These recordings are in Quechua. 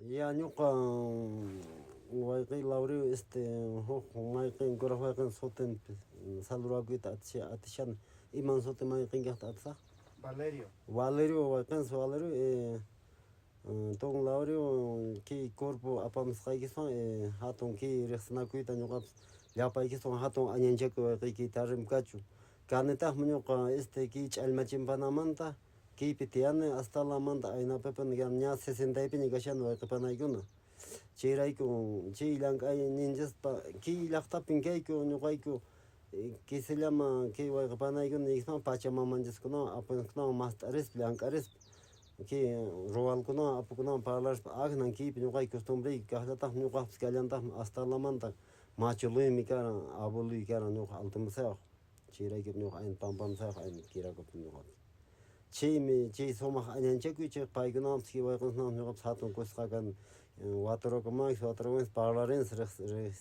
Ya ñuqa wayqiy Lauriw este huk mayqin kuraq wayqin sutinpi salurakuyta atishani. Iman sutin mayqin kaqta atisaq? Valerio. Valerio wayqinsi Valerio Don Lauriw kay cuerpo apamusqaykiswan hatun kay riqsinakuyta ñuqapas llapaykiswan hatun añanchakuy wayqiyki tarrimkachu. Kanitaqmi ñuqa este kay ch'allmachimpanamanta kaypi tiyani Astalamanta Aynapipin ña sesentaypiña kashani wayqipanaykuna. Chayrayku chay llank'ayninchispa kay llaqtapin kayku ñuqayku que se llama kay wayqipanaykuna niykuspa pachamamanchaskunawan apunchiskunawan mast'arispa llank'arispa kay ruwalkunawan apukunawan parlarispa aknan kaypi ñuqayku costumbreyku kaqllataqmi ñuqaqpis kallantaqmi Astalamanta machuluymi karan abueluy karan ñuqa altumusayuq chayrayku ñuqa ayni pampamusayuq ayni kirakupi ñuqapis chaymi chay sumaq añanchakuy chay paykunawanpis kay wayqinkunawanpis ñuqapis hatun kusisqa kani waturukumanchis waturukunchis parlarinchis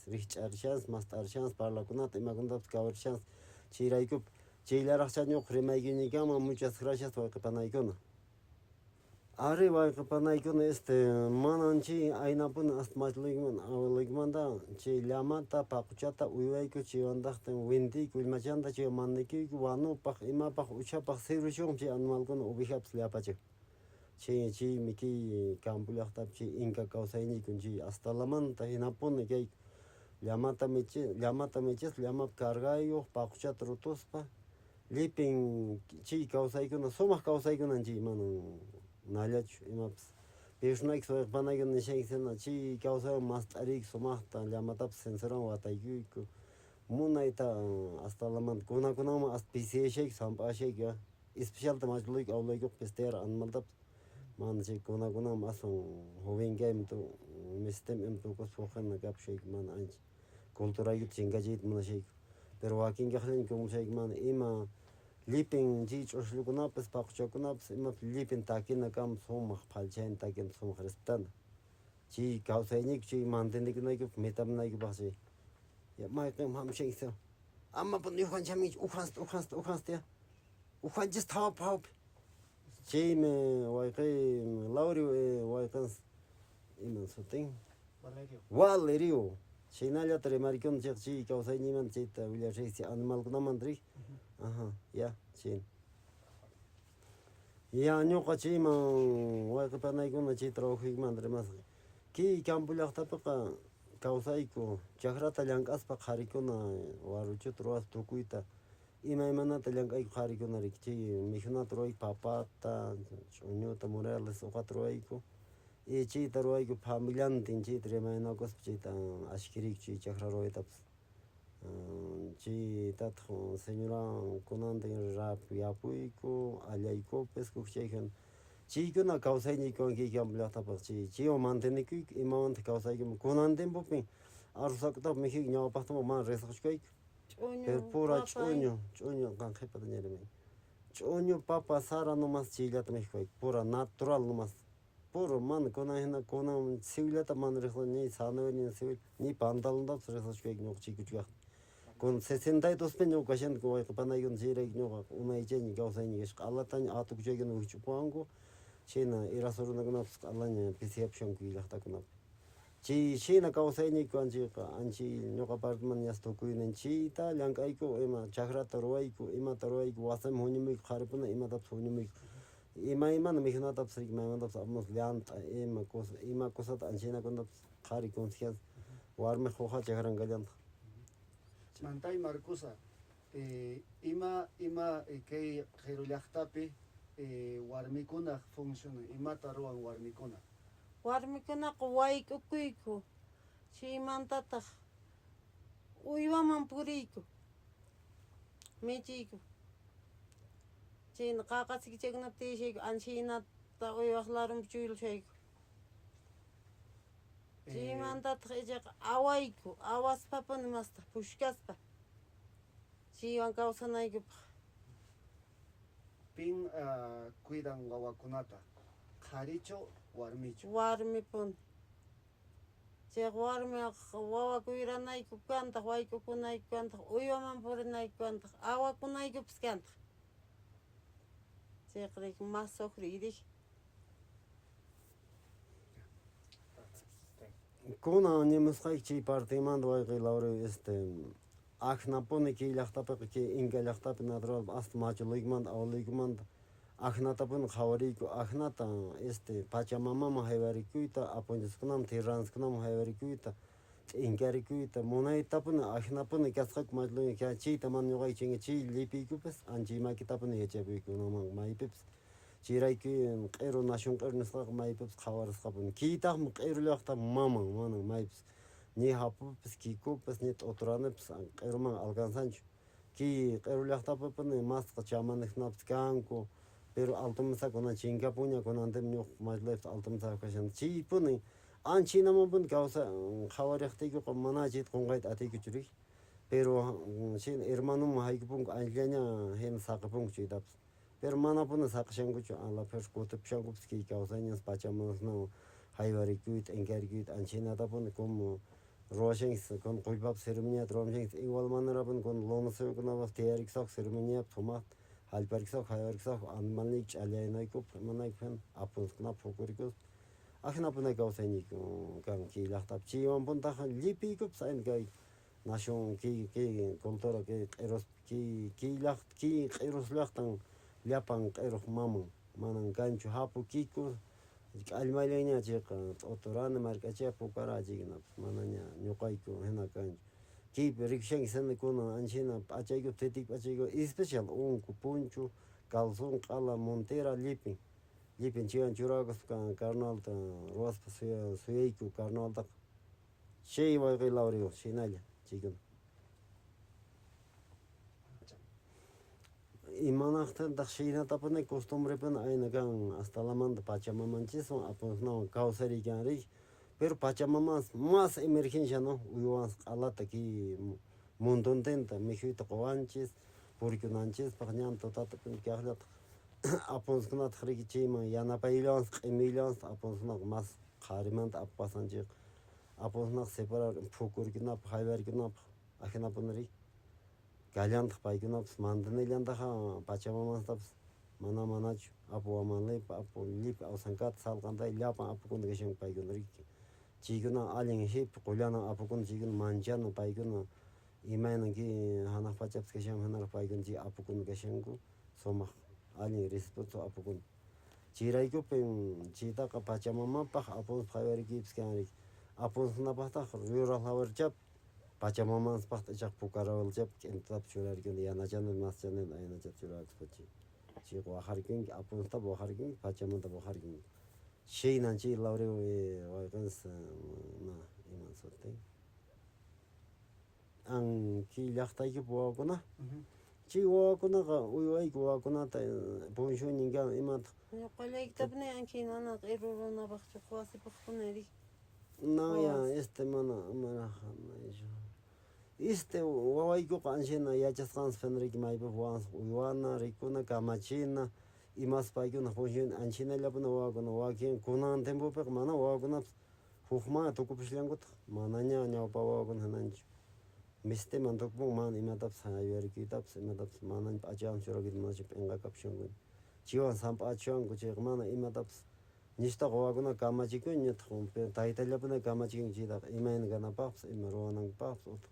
rikch'arishanchis mast'arishanchis parlakunata imakunatapis kawarishanchis chayraykupi chayllaraqchá ñuqa rimaykuñiykaman muchas gracias wayqi panaykuna. Ari wayqi panaykuna este manan chay aynapuni hasta machuluykiman abueloykimanta chay llamata paquchata uywayku chaywantaqtin wintiyku willmachanta chay mandikuyku wanupaq imapaq uchapaq sirvichunmi chay animalkuna ovejapis llapachin chay chaymi kay campo llaqtapi chay inka kawsayniykun chay hasta lamanta hinapuni kayku llamata michi llamata michispa llamapi cargayuq paquchata rutuspa Llipin chay kawsaykuna sumaq kawsaykunan chay manan nallachu imapas. Piernaykis wayqipanaykuna nishanki hina chay kawsaywan mast'ariyku sumaqta llamatapas censuran wataykuyku munayta hasta lamanta kunakunaman hasta pisiyashayku samp'ashayku ya especialta machuluyku abueloykuqa pistear animaltapas mana chay kunakunaman aswan joven kayman mistim ima tukuspa huk hina kapushayku mana ancha culturaykuta chinkachiyta munashayku. Pero wakin kaqllaña kumushayku mana ima llipin chay ch'usllukunapas, paquchakunapas imapas llipin takina kama sumaq phalchayna takina sumaq respetana. Chay kawsayñiyku chay mantenekunaykupaq metamunaykupaq chay. Ya mayqin hamushanki amapuni ujanchis haminchis ujansta ujansta ujansta ya. Ujanchis thawapi hawapi. Chaymi wayqiy Laurio wayqinsi iman sutin? Valerio. Valerio. Chaynallata rimarikuni chayqa chay kawsayniymanta chayta willarishayki chay animalkunamanta riki. Aha, ya, chayna. Ya ñuqa chayman wayqi panaykuna chay trabajoykimanta rimasaq. Kay campo llaqtapiqa kawsayku chakrata llank'aspa qharikuna warwichuta ruwaspa tukuyta imaymanata llank'ayku qharikuna riki chay mikhunata ruwayku papata, ch'uñuta, murales uqata ruwayku. Y chayta ruwayku familiantin chayta rimaynakuspa chayta ashkiriyku chay chakra ruwaytapas. Chaytataq señorawan kunantin yapuyku, allaykupis kukchayku. Chaykuna kawsayniykuwan kay campo llaqtapaq chay chaywan mantenekuyku imawantaq kawsaykuman. Kunan tiempopin arroz sak'utapas mikhuyku ñawpaqtaqa mana riqsiqchu kayku. Pero pura ch'uñu, ch'uñu qan qhipata ña rimayki. Ch'uñu, papa, sara nomas chayllata mikhuyku, pura natural nomas. Puro mana kunan hina kunan siwillata mana riqsini ni zanahoria ni siwilla ni pantalontapas riqsichkayki ñuqa chikuchkaqta. Kunan 62 pi ñuqa kashani wayqi panaykuna chayrayku ñuqa unaychayña kawsayña kasqa q'alataña atukuchaykuna wikch'upuwanku chayna irasu runakunapas q'alaña pisiyapushanku kay llaqtakunapi. Chay shina kawsayñiyku anchayqa anchay ñuqa parteman ñas tukuynin chayta llank'ayku ima chakrata ruwayku imata ruwayku wasiman huñumuyku qharipuna imatapas huñumuyku. Imaymana mikhunatapas riki maymantapas apamuspa llant'a ima cosa ima cosata anchaynakunatapas qhari consejanza warmiq quja chakran kallantaq. Mantay Marcusa, ima ima kay Qiru llaqtapi warmikunaq funcionan, imata ruwan warmikuna? Warmikunaqa wayk'ukuyku, chaymantataq uywaman puriyku, michiyku. Chayna qaqa sikichakunapi tiyashayku, anchahinata uywaq larunpi chuylushayku. Chaymantataq ichaqa awayku, awaspapuni mastaq pushkaspa, chaywan kawsanaykupaq. Pin cuidan wawakunata, qharichu warmichu? Warmipuni. Chayqa warmiqa wawa kuyranayku kantaq, wayk'ukunayku kantaq, uywaman purinayku kantaq, awakunaykupis kantaq. Chayqa riki más sufriy riki. Kunan ñimusqayki chay partimanta wayqiy Lauro aknapuni kay llaqtapiqa kay inka llaqtapi natural hasta machuluykimanta abueloykimanta aknatapuni qhawariyku aknata pachamamaman haywarikuyta apunchiskunaman tierranchiskunaman haywarikuyta t'inkarikuyta munaytapuni aknapuni kasqaku machuluy chayta mana ñuqayku chinka chay llipiykupas anchay makitapuni yachapuykunaman maypipas chayrayku q'iru nación q'iru nisqaqa maypipas qhawarisqapuni kaytaqmi q'iru llaqta maman manan maypis ni hapupis kikupas ni t'uturanipis q'iruman alcanzanchu kay q'iru llaqtapipuni masqa chamaneskunapis kanku pero alto kunan chinkapuña kunantin ñuqa machuluypis alto mesapi kashan chaypuni ancha hinamanpuni kawsa qhawariqtiykuqa mana chayta qunqayta atiykuchu riki pero chayna hermanoman haykupunku anchallaña hina saqipunku chaytapas pero manapuni saqishankuchu a la fuerza kutipushankupis kay kawsayñas pachamamakunawan haywarikuyta t'inkarikuyta ancha hinatapuni como ruwashanchis kun qullpapas ceremoniata ruwamushanchis igual manerapuni kun luna suyukunapas tiyarikusaqku ceremoniapi sumaqta hallparikusaqku haywarikusaku animalniyku ch'allaynaykupaq imanaykupaq hina apunchikkunapi phukurikuspa ajinapuni kawsayniyku kan kay llaqtapi chaywanpuntaqa llipiykupas ayni kay nación kay kay cultura kay q'iruspi kay kay llaqta kay q'irus llaqtan llapan q'iruq maman manan kanchu hapu kiku k'allmayllaña chayqa t'uturani mark'achaya pukara chaykunapas manaña ñuqayku hina kanchu kaypi rikushanki sina kunan ancha hina p'achayku titiyku p'achayku especial unku punchu calzón q'ala montera llipin llipin chaywan churakuspa carnavalta ruwaspa suyayku carnavaltaqa chay wayqiy Lauriwan shinalla chaykuna. Imanaqtintaq shinatapuni costumbrepuni ayna kan hasta lamanta pachamamanchiswan apunkunawan kawsariykan riki pero pachamamas más emergencia no uywansi q'alata kay mundontinta mikhuyta quwanchis purikunanchispaq ñan tutata kaqllataq apunchikkunataq riki chayman yanapayllawansi q'imiyllawansi apunchikkunaqa mas qharimanta apu pasan chayqa apunchikkunaqa separar phukurikunapaq haywarikunapaq ajinapuni riki kallantaq paykunapas mantenellantaqa pachamamantapas mana manachu apu wamanlipa apu llipa awsankata salqantay llapan apukuna kashanku paykuna riki chaykuna allin hipi qullana apukuna chaykuna manchana paykuna imaynan kay hanaq pachapis kashanku hinaraq paykuna chay apukuna kashanku sumaq allin respeto apukuna chayraykupin chaytaqa pachamamapaq apunchikpaq haywarikuypis kan riki apunchikkunapaqtaq yuraq lawarchap pachamamanchikpaqta ichaqa pukarawalchap k'intatapas churarikuni yanachani maschani aynachata churakuspa chay chayqa waqarikunki apunchiktapas waqarikunki pachamamatapas waqarikunki chaynan chay Lauriw wayqinchis ima iman sutin an kay llaqtaykipi wawakuna chay wawakunaqa uywayku wawakunata punchawnin kan imataq Ñuqallaykitapuni anchayna q'iru runapaqchu wasipaqpuni riki. No ya mana mana wawaykuqa anchayna yachasqanchis riki maypipas wawanchis uywana rikuna kamachina imas paykuna punchawnin anchaynallapuni wawakuna wakin kunan tiempopiqa mana wawakunapas hukman tukupushallankutaq manaña ñawpa wawakuna hinanchu mistiman tukupun mana imatapas haywarikuytapas imatapas manaña p'achawan churakuyta manachu p'inqakapushankuña chaywan samp'achishanku chayqa mana imatapas ñishtaqa wawakuna kamachikuñataq taytallapuni kamachikun chaytaqa imayna kanapaqpas ima ruwanankupaqpas utaq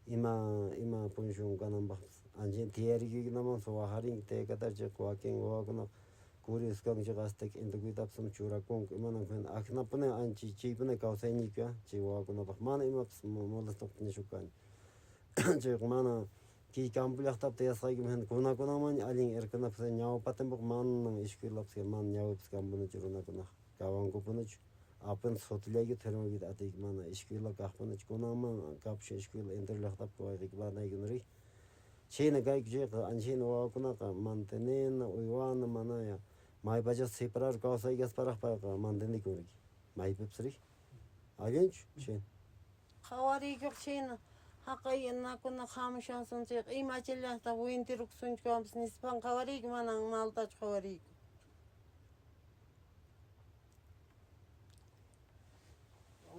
ima ima punchaw kananpaqpas ancha tiyarikuykunamanpas waqarinki tiyakatari chayqa wakin wawakunaqa curiosos kanku chayqa hasta k'intukuytapas churakunku imananku hina ajinapuni ancha chaypuni kawsayniyku chay wawakunapaq mana imapas molestoqa nishu kani chayqa mana kay campo llaqtapi tiyasqaykuman hina kunakunamanña allin irqunapas ñawpa tiempoqa manan escuelapas mana ñawipis kanpunichu runakunaqa kawankupunichu apenas sutillaykita firmaykita atiyki mana escuela kaqpunichu kunanman kapushan escuela entero llaqtapi wayqiyki panaykuna riki chayna kayku chayqa anchayna wawakunaqa mantenena uywana mana maypachas separar kawsaykasparaq payqa mantenikun riki maypipas riki allinchu chayna. Qhawariykuq chayna haqay nakunaqa hamushansun chayqa imachallata wintirukusunchu kanpas nispan qhawariyku manan maltachu qhawariyku.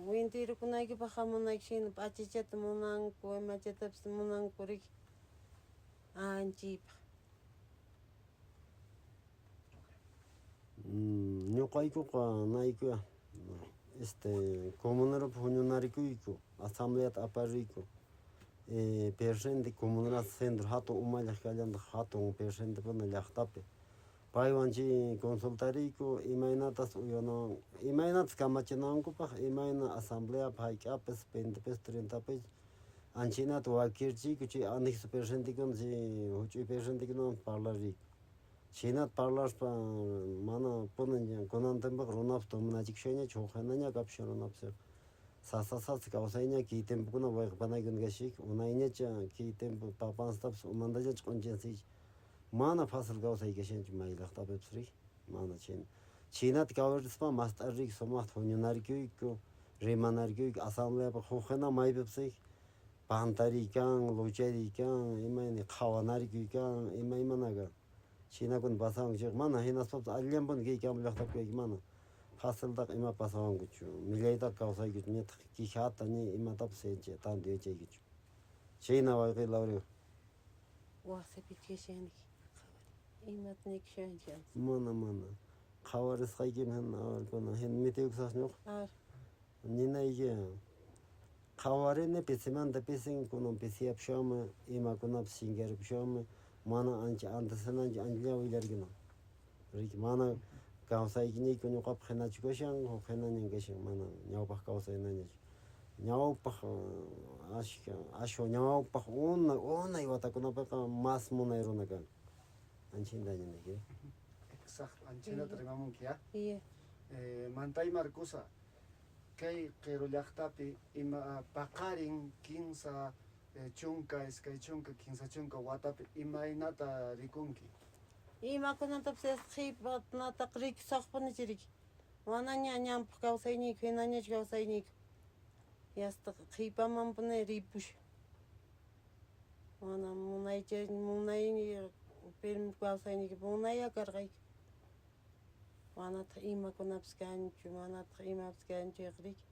Wintirukunaykipaq hamunayki shina p'achichata munanku imachatapis munanku riki anchaypaq. Ñuqaykuqa naykuya Este comuneropi huñunarikuyku, asambleata apariyku. Presidente comunidad centro hatun umalliq kallantaq hatun presidentepuna llaqtapi. Paywan chay consultariyku imaynatas uywana imaynatas kamachinankupaq imayna asambleapi hayk'apis 20 pesos 30 pesos anchinata wakirchiyku chay anexo presidentekuna chay huch'uy presidentekunawan parlariyku. Chhaynata parlaspa mana puni kunan tiempoqa runapas tuminachikushanñachu huk hinaña kapushan runapas sasa sasa kawsayña kay tiempokuna wayqa panaykuna kashayku unayñacha kay tiempo papanstapas umantallachu q'unchanchis mana fácil kawsay kashanchu may llaqtapipis riki mana chhayna chhaynata kawsarispa mast'ariyku sumaqta huñunarikuyku rimanarikuyku asambleapaq huk hina maypipas pantariy kan luchariy kan imayna qhawanarikuy kan imaymana kan chhaynakuna pasawanku chayqa mana hinaspapas allillanpuni kay campo llaqtapi kayku mana faciltaqa ima pasawankuchu millaytaqa kawsaykuchu ñitaq quejata ni imatapas tanto yachaykuchu chhayna wayqiy Lauriwa. Wasipi kashanki imata nikushanki. Mana mana qhawarisqaykimi hina a ver hina mitiykusaqchu ñuqa. A ver. Ninayki qhawarini pisimanta pisin kunan pisiyapushanmi imakunapas chinkaripushanmi mana ancha antes hinachu anchalla willarikuna riki mana kawsaykiniyku ñuqapaq hinachu kashan huk hinañan kashan mana ñawpaq kawsay hinañachu ñawpaq ashka ashwan ñawpaq unay unay watakunapiqa mas munay runa kan anchayta ninayki. Exacto, anchinata rimamunki, ya. Iya. Mantay Marcusa, kay Qiru llaqtapi ima paqarin kinsa chunka, iskay chunka, kinsa chunka watapi imaynata rikunki? Imakunatapas qhipanataqa rikusaqpuni chiriki. Manaña ñanpaq kawsayniyku hinañachu kawsayniyku. Yastaqa qhipamanpuni ripushan. Mana munaycha munay pero kawsayniyku munayya karqayku. Manataq imakunapas kanchu, manataq imapas kanchu riki.